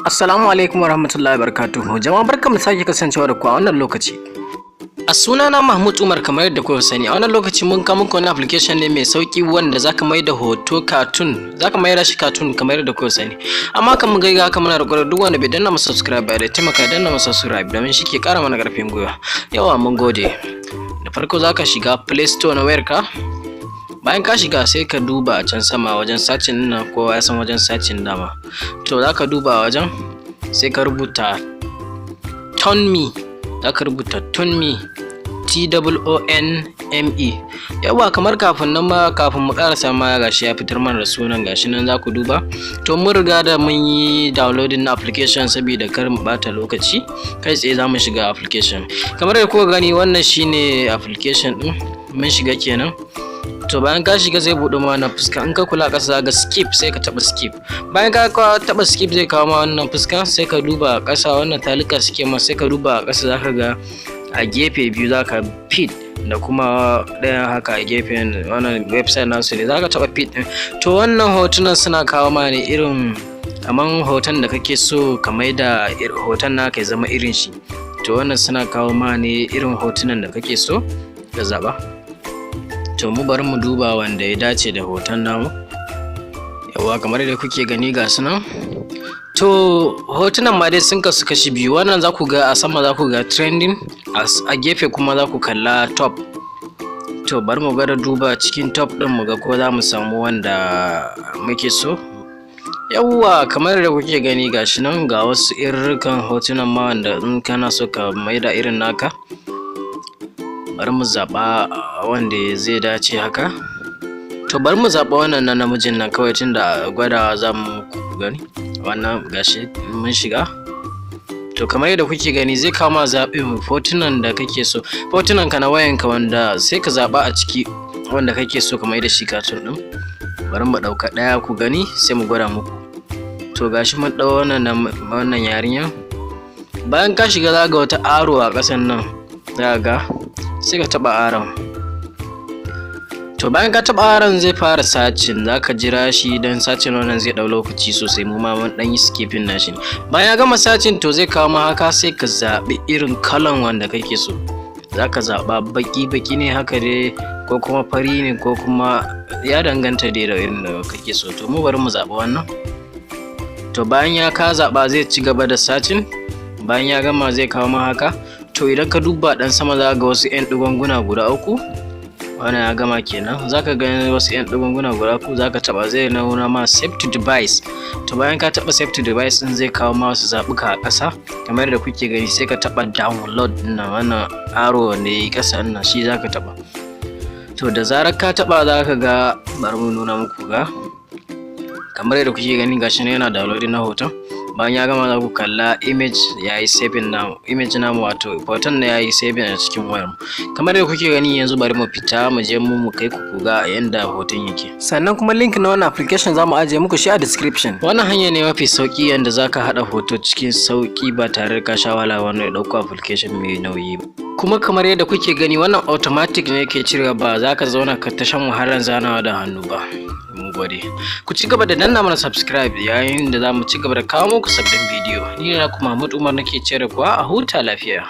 Assalamu alaikum warahmatullahi wabarakatuhu. Jama'a, barkamu da sake kasancewa da ku a wannan lokaci. A sunana Mahmud Umar, kamar yadda kuka sani, a wannan lokaci mun kawo muku wani application ne mai sauki wanda zaka mai da hoto cartoon, zaka mai da shi cartoon kamar yadda kuka sani. Amma kan mu ga haka, muna roƙon duk wanda bai danna mu subscribe ba da taimaka danna mu subscribe, domin shi ke ƙara mana ƙarfin gwiwa. Yawa, mun gode. Da farko zaka shiga Play Store na wayarka. Bayan ka shiga, sai ka duba a can sama wajen searching nan, kowa ya san wajen searching dama. To, zaka duba wajen, sai ka rubuta Toon Me, zaka rubuta Toon Me, Toonme. Yawa, kamar kafin nan ma, kafin mu karasa ma, gashi ya fitar mana da sunan, gashi nan za ku duba. To, mun riga da mun yi downloading na application, saboda kar mu bata lokaci, kai tsaye za mu shiga application. Kamar da kuka gani, wannan shine application din, mun shiga kenan. To, bayan ka shiga, zai buɗe ma wannan fuska. In ka kula, ƙasa ga skip, sai ka taɓa skip. Bayan ka taɓa skip, zai kawo ma wannan fuska. Sai ka duba ƙasa, wannan talika suke ma. Sai ka duba ƙasa, zaka ga a gefe biyu zaka feed da kuma ɗayan haka a gefen. Wannan website nasu ne, zaka taɓa feed ɗin. To, wannan hotunan suna kawo ma ne irin kaman hoton da kake so ka maida hoton naka ya zama irin shi. To, wannan suna kawo ma ne irin hotunan da kake so ka zaɓa. To, mu bari mu duba wanda ya dace da hoton namu. Yawwa, kamar yadda kuke gani, ga su nan. To, hotunan ma dai sun kasu kashi biyu. Wannan za ku ga a sama za ku ga trending, a gefe kuma za ku kalla top. To, bari mu gwada duba cikin top ɗin, mu ga ko za mu samu wanda muke so. Yawwa, kamar yadda kuke gani, gashi nan, ga wasu irrikan hotunan ma wanda in kana so ka maida irin naka. Bari mu zaɓa wanda zai dace haka. To, bari mu zaɓa wannan na namijin nan kawai, tunda gwadawa za mu gani. Wannan, gashi mun shiga. To, kamar yadda kuke gani, zai kawo ma zaɓin hotunan da kake so, hotunan ka na wayanka, wanda sai ka zaɓa a ciki wanda kake so ka mai da shi cartoon ɗin. Bari mu ɗauka ɗaya ku gani, sai mu gwada muku. To, gashi mun ɗau wannan, wannan yarinya. Bayan ka shiga, za ga wata arrow a ƙasan nan, za ga, sai ka taɓa arrow. To, bayan ka taɓa arrow, zai fara searching, za ka jira shi don searching wannan zai ɗau lokaci sosai. Mu ma mun ɗan yi skipping nashi. Bayan ya gama searching, to zai kawo ma haka, sai ka zaɓi irin kalan wanda kake so. Za ka zaɓa baƙi baƙi ne haka dai, ko kuma fari ne, ko kuma ya danganta dai da irin da kake so. To, mu bari mu zaɓi wannan. To, bayan ya ka zaɓa, zai ci gaba da searching. Bayan ya gama, zai kawo ma haka. To, idan ka duba ɗan sama, za ga wasu 'yan ɗigonguna guda uku. Wannan ya gama kenan. Za ka ga wasu 'yan ɗigonguna guda uku, za ka taɓa, zai nuna ma save to device. To, bayan ka taɓa save to device ɗin, zai kawo ma wasu zaɓuka a ƙasa kamar yadda kuke gani. Sai ka taɓa download ɗin nan, wannan arrow wanda ya yi ƙasa ɗin nan, shi za ka taɓa. To, da zarar ka taɓa, za ka ga, bari mu nuna muku ga, kamar yadda kuke gani, gashi nan yana downloading na hoton. Bayan ya gama, za ku kalla image ya yi saving na image namu, wato hoton na ya yi saving a cikin wayar mu kamar yadda kuke gani. Yanzu bari mu fita, mu je mu kai ku ga yanda hoton yake. Sannan kuma link na wannan application za mu ajiye muku shi a description. Wannan hanya ne mafi sauki yanda zaka haɗa hoto cikin sauki ba tare da ka sha wahala wannan ya ɗauko application mai nauyi ba. Kuma kamar yadda kuke gani, wannan automatic ne ke cirewa, ba za ka zauna ka ta shan wahalar zanawa da hannu ba. Mun gode, ku ci gaba da danna mana subscribe yayin da za mu ci gaba da kawo muku sabbin bidiyo. Ni ne naku Mahmud Umar, nake cire kuwa a huta lafiya.